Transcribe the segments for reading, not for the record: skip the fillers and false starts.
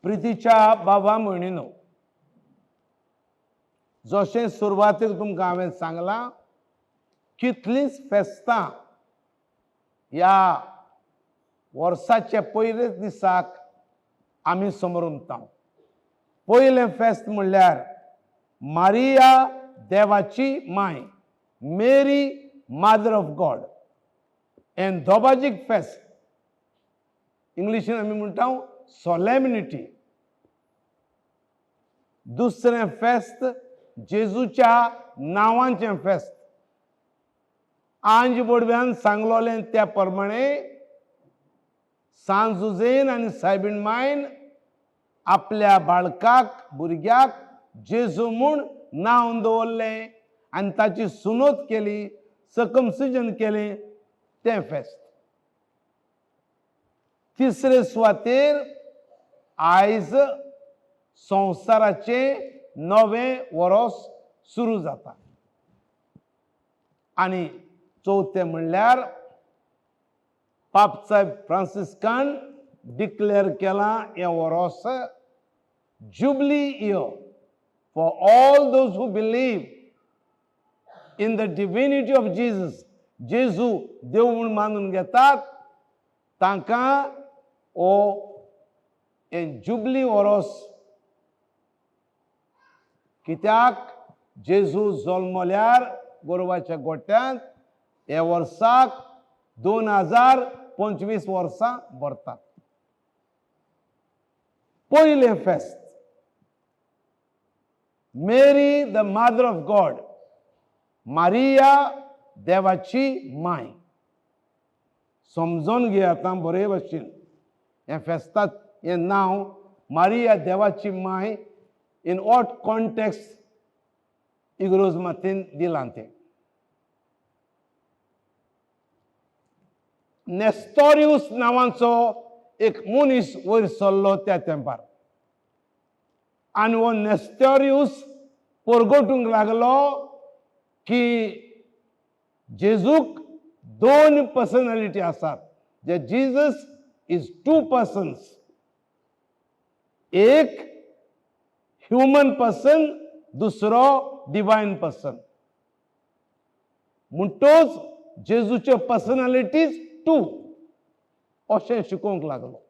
प्रितीच्या बाबा भयणीनो, जशें सुरवातेक तुमकां हांवें सांगलां, कितलींच फेस्तां ह्या वर्साच्या पयलेच दिसाक आमी समरुमता. पयलें फेस्त म्हणल्यार मारिया देवाची my, Mary mother of God, and दोबाजीक फेस्त, इंग्लिशीन आमी म्हणटा सोलेमिनिटी. दुसरें फेस्त जेजूच्या नांवांचें फेस्त. आंज बोडव्यान सांगलोलें त्या प्रमाणे सांत जुझेन आनी सायबीण मायन आपल्या बाळकाक, भुरग्याक जेजू म्हूण नांव दवरलें आनी ताची सुनोत केली, सर्कमसिजन केलें, तें फेस्त. तिसरे सुवातेर आयज संवसाराचें नवें वरोस सुरू जाता. आनी चवथें म्हणल्यार पापसाहेब फ्रांसिस्कान डिक्लेअर केलां हें वरोस jubilee year for all those who believe in the divinity of Jesus. जेजू देव म्हूण मानून घेतात तांकां हो हें जुबली वरोस. कित्याक जेजू जल्मल्यार गोरवाच्या गोट्यांत हे वर्साक 2025 वर्सां भरतात. पयलें फेस्त, Mary the mother of God, Maria देवाची माय. समजून घे आतां बरे भशेन, हें फेस्ताक हें नांव मारिया देवाची my in what context इग्रोज मातेन दिलां तें. नेस्टोरियूस नांवाचो एक मनीस वयर सरलो त्या तेंपार आनी हो नेस्टोरियूस परगटूंक लागलो की जेजूक दोन पर्सनॅलिटी आसात, जे जीजस is to persons, एक ह्युमन पर्सन, दुसरो डिवायन पर्सन. म्हणटोच जेजूच्यो पर्सनॅलिटीज टू अशें शिकोवंक लागलो.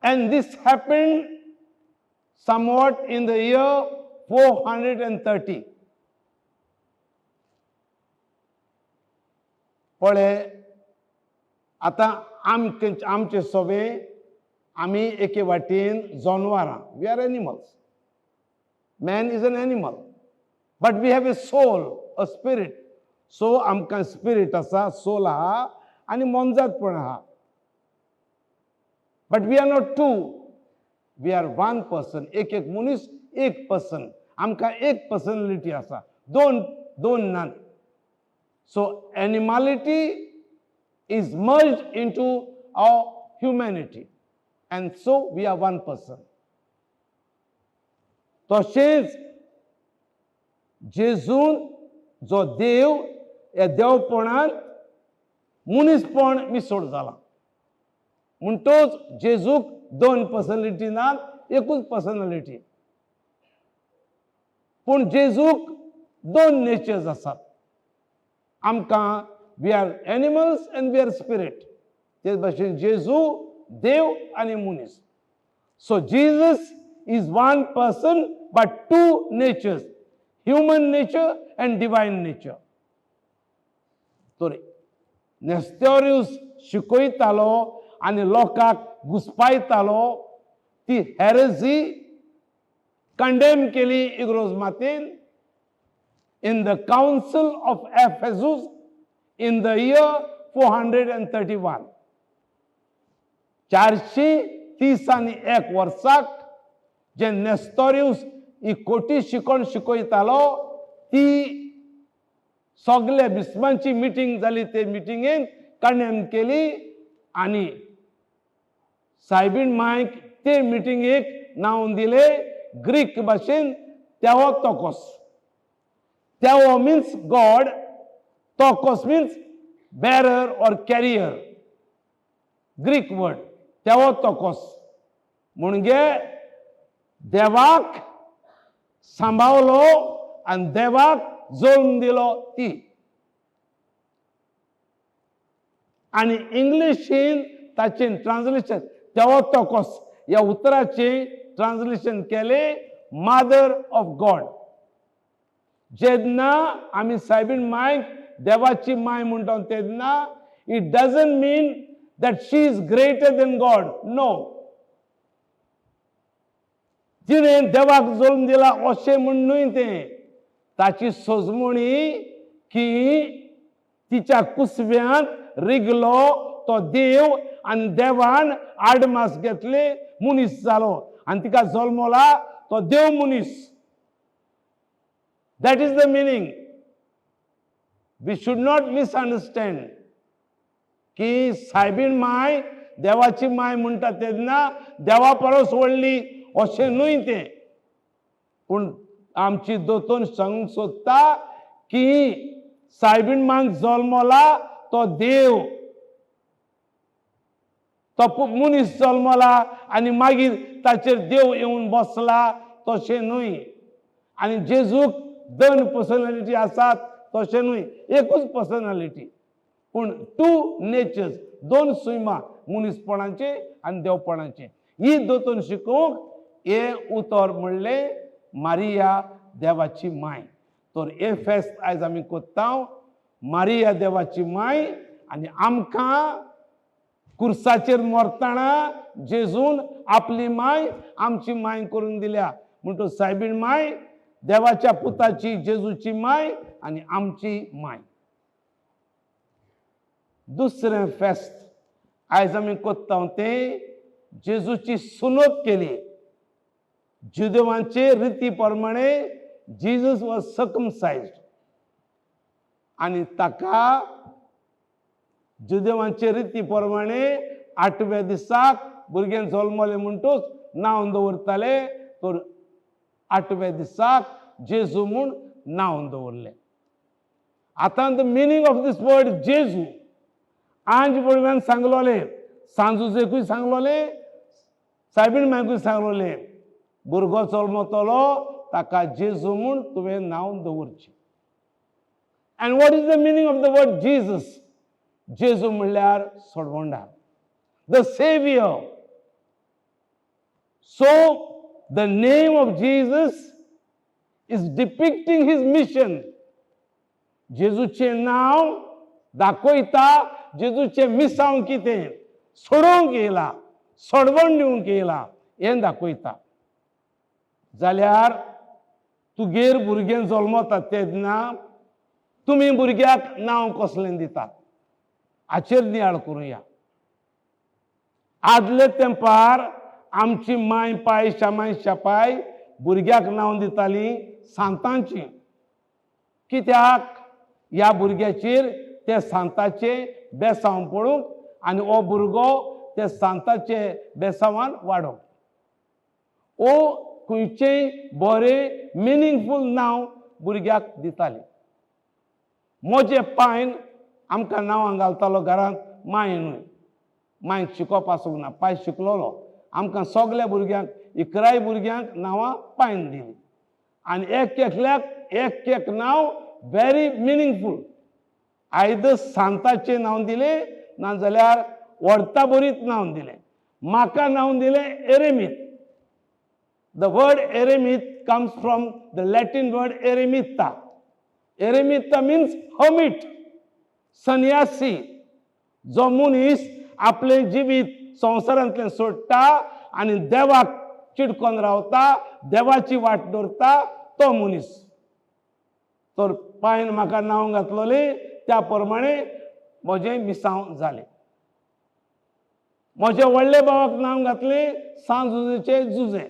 And this happened somewhat in the year 430. पळय आतां आमचे आमचे सोबे आमी एके वाटेन जनवरां, we are animals. Man is an animal, but we have a soul, a spirit. So आमकां स्पिरीट आसा, सोल आहा आनी मोनजातपण आहा. But we are not two, we are one person. एक एक मनीस एक पर्सन, आमकां एक पर्सनॅलिटी आसा, दोन दोन ना. So animality is merged into our humanity and so we are one person. तशेंच जेजून जो देव ह्या देवपणांत मनीसपण मिसोड जाला, म्हणटोच जेजूक दोन पर्सनॅलिटी नात, एकूच पर्सनॅलिटी. पूण जेजूक दोन नेचर्स आसात. आमकां we are animals and we are spirit, तेच भाशेन जेजू देव आनी मनीस. So Jesus is one person but two natures, human nature and divine nature. तर नेस्टोरियूस शिकयतालो आनी लोकांक घुसपायतालो, ती हेरजी कंडेम केली इग्रोज मातेन in the Council of Ephesus in the year 431. 431 वर्साक जे नेस्टोरियूस ही खोटी शिकवण शिकयतालो ती सगळे बिस्मांची मिटींग जाली, ते मिटिंगेन कंडेम केली आनी सायबीण मायक ते मिटिंगेक नांव दिले ग्रीक भाशेन theotokos. Theo means God, tokos means bearer or carrier. Greek word theotokos म्हणजे देवाक सांबावलो आनी देवाक जल्म दिलो ती. आनी इंग्लिशीन ताचें ट्रान्सलेशन तेवोतोकोस ह्या उतराचें ट्रान्सलेशन केलें मादर ऑफ गॉड. जेन्ना आमी सायबीण मायक देवाची माय म्हणटा तेन्ना it doesn't mean that she is greater than God. No, तिणें देवाक जल्म दिला अशें म्हूण न्हय तें. ताची सोजमणी की तिच्या कुसव्यांत रिगलो तो देव आनी देवान आडमास घेतले मनीस जालो आनी तिका जल्मला तो देव मनीस. That is the meaning. We should not misunderstand की सायबीण माय देवाची माय म्हणटा तेन्ना देवा परस व्हडली अशें न्हय तें. पूण आमची दोतोन सांगूंक सोदता की सायबीण मांक जल्मला तो देव, तो मनीस जल्मला आनी मागीर ताचेर देव येवन बसला तशें न्हय. आनी जेजूक दोन पर्सनॅलिटी आसात तशें न्हय, एकूच पर्सनॅलिटी पूण टू नेचर्स, दोन सैमा, मनीसपणाचे आनी देवपणाचे. ही दोतोन शिकोवंक हें उतर म्हणलें मारिया देवाची माय. तर हें फेस्त आयज आमी कोत्ता मारिया देवाची माय. आनी आमकां कुर्साचेर मरतना जेजून आपली माय आमची माय करून दिल्या. म्हणटो सायबीण माय देवाच्या पुताची जेजूची माय आनी आमची माय. दुसरें फेस्त आयज आमी कोत्ता तें जेजूची सुनत केली. जुदेवांचे रिती प्रमाणे जीजस वॉज सर्कमसायज्ड आनी ताका जुदेवांचे रिती प्रमाणे आठव्या दिसाक भुरगें जल्मलें म्हणटूच नांव दवरताले. तर आठव्या दिसाक जेजू म्हूण नांव दवरलें. आतां the meaning of this word जेजू आंज बडव्यान सांगलोलें, सांजुजेकूय सांगलोलें, सायबीण मायकूय सांगलोलें, भुरगो जल्मतलो ताका जेजू म्हूण तुवें नांव दवरचें. And what is the meaning of the word Jesus? जेजू म्हणल्यार सोडवंडार, the saviour. So the name of Jesus is depicting his mission. जेजूचें नांव दाखयता जेजूचें मिसांव कितें, सोडोवंक येयला, सोडवण दिवंक येयला हें दाखयता. जाल्यार तुगेर भुरगें जल्मता तेन्ना तुमी भुरग्याक नांव कसलें दितात हाचेर नियाळ करुया. आदले तेंपार आमची माय पाय शामाय शापाय भुरग्याक नांव दिताली सांतांची. कित्याक? ह्या भुरग्याचेर ते सांताचे बेसांव पडूंक आनी हो भुरगो ते सांताचे बेसांवान वाडोवंक. ओ खंयचेंय बरें मिनींगफूल नांव भुरग्याक दिताली. म्हजे पायन आमकां नांवां घालतालो घरांत, माय न्हय, मायक शिकोवप आसूंक ना, पाय शिकलोलो. आमकां सगल्या भुरग्यांक 11 भुरग्यांक नांवां पायन दिली आनी एक एकल्याक एक एक नांव व्हेरी मिनींगफूल. आयद सांताचें नांव दिलें नाजाल्यार व्हडता बरीत नांव दिलें. म्हाका नांव दिलें एरेमीत. The word eremit comes from the Latin word eremita. Eremita means hermit, संन्यासी, जो मनीस आपलें जिवीत संवसारांतलें सोडटा आनी देवाक चिटकोन रावता, देवाची वाट दवरता तो मनीस. तर पायन म्हाका नांव घातलोलें त्या प्रमाणे म्हजें मिसांव जालें. म्हज्या व्हडल्या भावाक नांव घातलें सांत जुजेचें जुजे.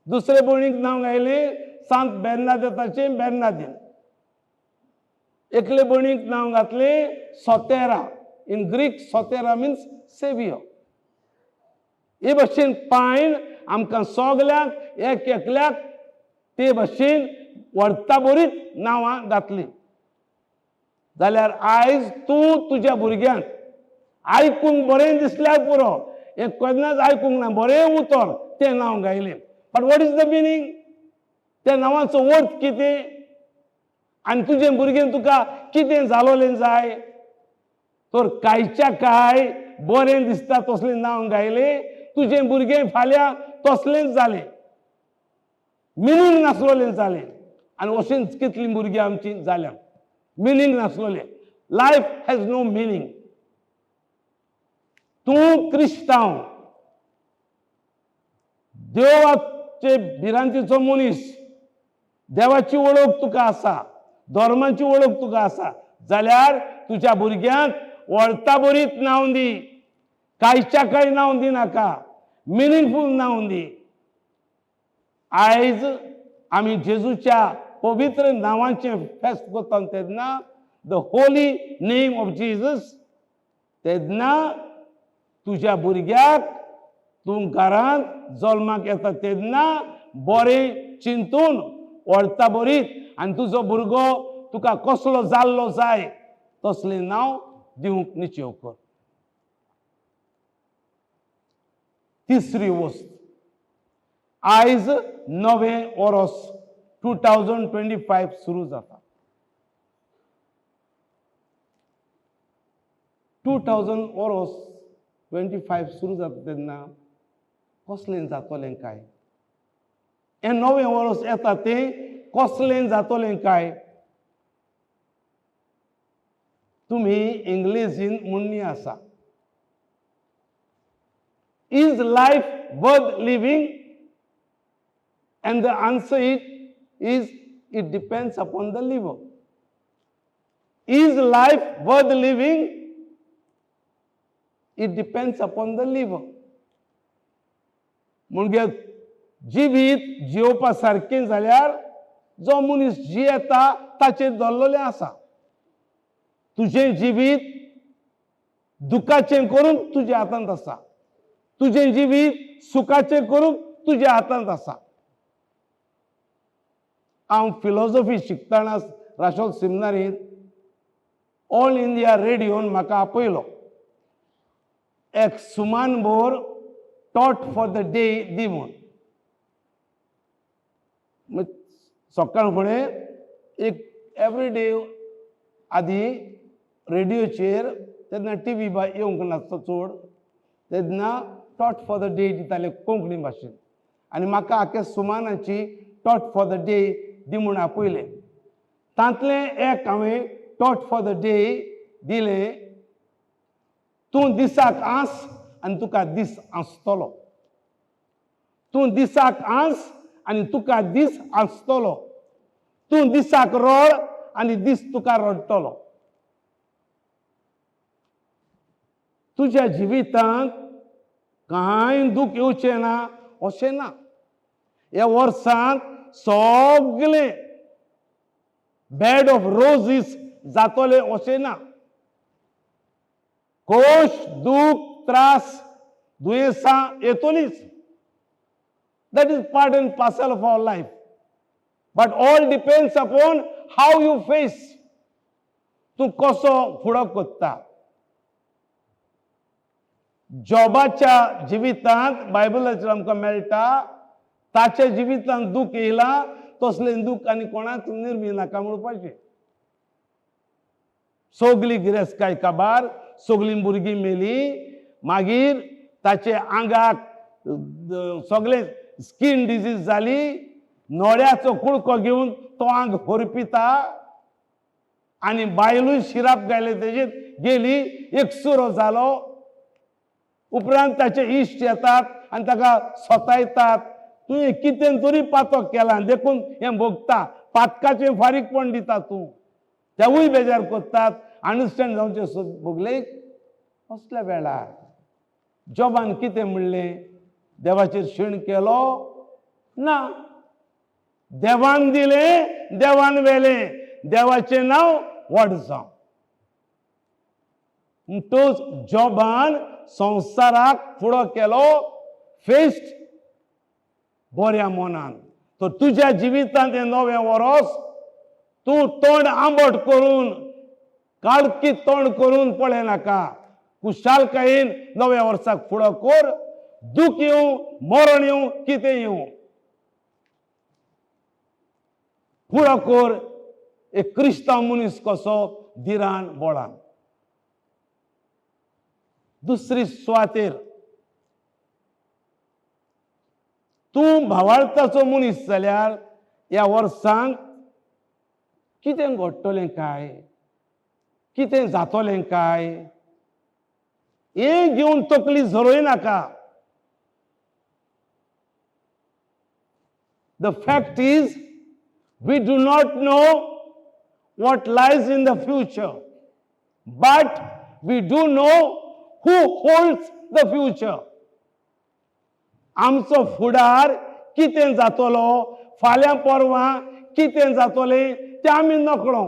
दुसरे भयणीक नांव घायलें सांत बेर्नादेताचें बेर्नादीन. एकले भयणीक नांव घातलें सोतेरा. In Greek Sotera means saviour. हे भशेन पायन आमकां सगल्यांक एक एकल्याक ते भशेन व्हडता बरीच नांवां घातलीं. जाल्यार आयज तूं तुज्या भुरग्यांक आयकूंक बरें दिसल्यार पुरो, हें केन्नाच आयकूंक ना बरें उतर तें नांव गायलें. But what is the meaning? त्या नांवाचो अर्थ कितें आनी तुजें भुरगें तुका कितें जालोलें जाय? तर कांयच्या काय बरें दिसता तसलें नांव गायलें, तुजें भुरगें फाल्यां तसलेंच जालें, मिनींग नासलोलें जालें. आनी अशेंच कितलीं भुरगीं आमचीं जाल्या meaning नासलोलें. Life has no meaning. तूं क्रिस्तांव, देवाचे भिरांतीचो मनीस, देवाची वळख तुका आसा, धर्माची वळख तुका आसा जाल्यार तुज्या भुरग्यांक वळता बरीत नांव दी, कांयच्या कांय नांव दिनाका, मिनींगफूल नांव दी. आयज आमी जेजूच्या पवित्र नांवाचें फेस्त करता तेन्ना the holy name of Jesus, तेन्ना तुज्या भुरग्याक तूं घरांत जल्माक येता तेन्ना बरें चिंतून वळता बरीत आनी तुजो भुरगो तुका कसलो जाल्लो जाय तसलें नांव दिवंक निश्चेव कर. तिसरी वस्त, आयज नवें वर्स 2025 सुरू जाता. 2000 वर्स 25 सुरू जाता तेन्ना कसलें जातलें काय? हें नवें वर्स येता तें कसलें जातलें काय? तुमी इंग्लेजीन म्हणणी आसा, is life worth living? And the answer it is, it depends upon the liver. Is life worth living? It depends upon the liver. म्हणजे जिवीत जियोवपा सारकें जाल्यार जो मनीस जियेता ताचेर दवरलेलें आसा. तुजें जिवीत दुखाचें करूंक तुज्या हातांत आसा, तुजें जिवीत सुखाचें करूंक तुज्या हातांत आसा. हांव फिलॉसॉफी शिकतना राशोल सेमिनारींत ऑल इंडिया रेडियोन म्हाका आपयलो. एक सुमान भर टॉट फॉर the day दी म्हूण. सकाळ फुडें एक एवरी डे आदी रेडियोचेर, तेन्ना टी व्ही येवंक नासलो चड, तेन्ना टॉट फॉर the day दिताले कोंकणी भाशेन. आनी म्हाका आख्या सुमानाची टॉट फॉर the day दी म्हूण आपयलें. तांतलें एक हांवें टॉट फॉर the day दिलें, तूं दिसाक आस आनी तुका दीस आसतलो, तूं दिसाक आस आनी तुका दीस आसतलो, तूं दिसाक रड आनी दीस तुका रडटलो. तुज्या जिवितांत कांय दूख येवचें ना अशें ना. ह्या वर्सांत सगळें बेड ऑफ रोजीस जातलें अशें ना. खोश, दूख, त्रास, दुयेंसां येतलीच. That is part and parcel of our life. But all depends upon how you face. तूं कसो फुडो करता. जॉबाच्या जिवितांत बायबलाचेर आमकां मेळटा, ताच्या जिवितांत दूख येयलां तसलें दूख आनी कोणाक निर्मी नाका म्हणपाचें. सगली गिरेस्तकाय काबार, सगलीं भुरगीं मेली, मागीर ताचे आंगाक सगळें स्कीन डिजीज जाली, नोळ्याचो कुडको घेवन तो आंग होरपिता आनी बायलूय शिराप घायले तेजेर गेली, एकसुरो जालो. उपरांत ताचे इश्ट येतात आनी ताका सतायतात, तुवें कितें तरी पातक केलां देखून हें भोगता, पातकाचें फारीकपण दिता तूं. तेवूय बेजार करतात. अंडरस्टँड जावचें भोगले. असल्या वेळार जॉबान कितें म्हणलें? देवाचेर शीण केलो ना. देवान दिलें, देवान व्हेलें, देवाचें नांव व्हड जावं. म्हणटच जॉबान संवसाराक फुडो केलो फेस्ट बऱ्या मनान. तर तुज्या जिवितांत हें नवें वरोस तूं तोंड आंबट करून, काळकी तोंड करून पळयनाका, खुशालकायेन नव्या वर्साक फुडो कर. दूख येवं, मरण येवं, कितें येवं, फुडो कर एक क्रिस्तांव मनीस कसो धिरान बोळान. दुसरी सुवातेर तूं भावार्थाचो मनीस जाल्यार ह्या वर्सांक कितें घडटलें काय, कितें जातलें काय, हें घेवन तकली झरोय नाका. The fact is we do not know what lies in the future, but we do know who holds the future. आमचो फुडार कितें जातलो, फाल्यां परवां कितें जातलें तें आमी नकळो,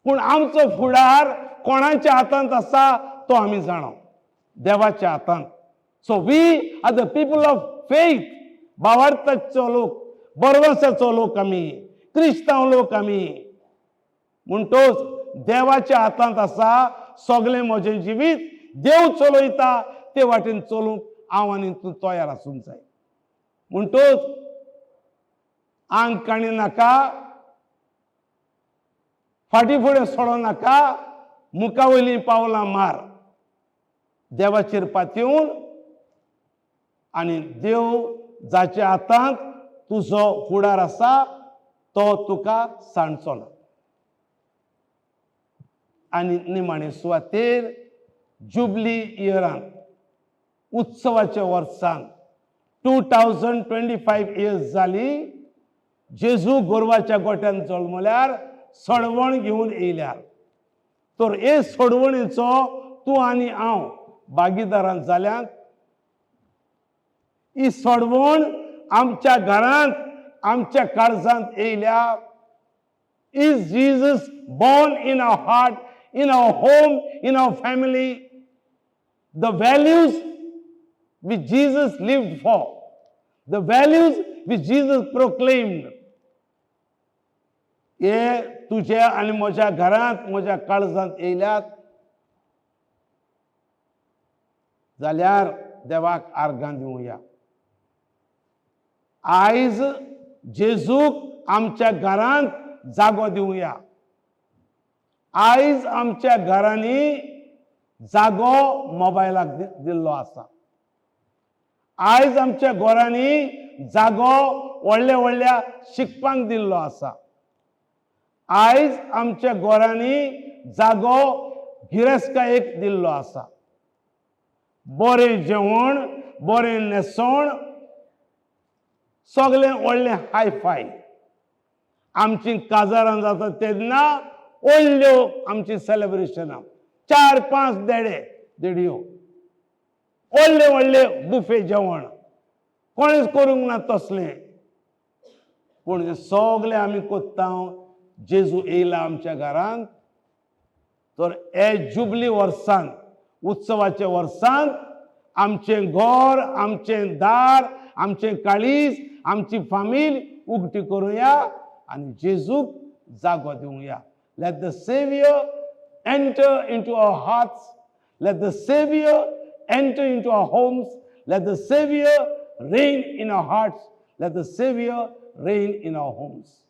पूण आमचो फुडार कोणाच्या हातांत आसा तो आमी जाणो, देवाच्या हातांत. So we are the people of faith. भावार्थाचो लोक, बरवसाचो लोक आमी, क्रिस्तांव लोक आमी. म्हणटोच देवाच्या हातांत आसा सगळें म्हजें जिवीत, देव चलयता ते वाटेन चलूंक हांव आनी तूं तयार आसूंक जाय. म्हणटोच आंग काणी नाका, फाटीं फुडें सोडो नाका, मुखा वयलीं पावलां मार, देवाचेर पातयेवन आनी देव जाच्या हातांत तुजो फुडार आसा तो तुका सांडचो ना. आनी निमाणे सुवातेर जुबली इयरान, उत्सवाच्या वर्सान 2025 इयर्स जाली जेजू गोरवाच्या गोट्यान जल्मल्यार सडवण घेवन येयल्यार. तर हे सोडवणेचो तूं आनी हांव भागीदारान जाल्यात. ही सोडवण आमच्या घरांत, आमच्या काळजांत येयल्या. Is Jesus born in our heart, in our home, in our family? The values which Jesus lived for, the values which Jesus proclaimed, हे तुझ्या आनी म्हज्या घरांत, म्हज्या काळजांत येयल्यात जाल्यार देवाक आर्गां दिवया. आयज जेजूक आमच्या घरांत जागो दिवया. आयज आमच्या घरांनी जागो मोबायलाक दिल्लो आसा. आयज आमच्या घरांनी जागो व्हडल्या व्हडल्या शिकपांक दिल्लो आसा. आयज आमच्या घरांनी जागो गिरेस्तकायेक दिल्लो आसा. बरें जेवण, बरें न्हेसण, सगळें व्हडलें हायफाय. आमची काजारां जाता तेन्ना व्हडल्यो आमची सेलेब्रेशनां, 4-5 देडे देडयो, व्हडले व्हडले बुफे जेवण, कोणेच करूंक ना तसलें. पूण हें सगळें आमी कोत्ता, जेजू येयला आमच्या घरांत. तर हे जुबली वर्सान, उत्सवाच्या वर्सान आमचें घर, आमचें दार, आमचें काळीज, आमची फामील उगटी करुया आनी जेजूक जागो दिवया. Let the Saviour enter into our hearts. Let the Saviour enter into our homes. Let the Saviour reign in our hearts. Let the Saviour reign in our homes.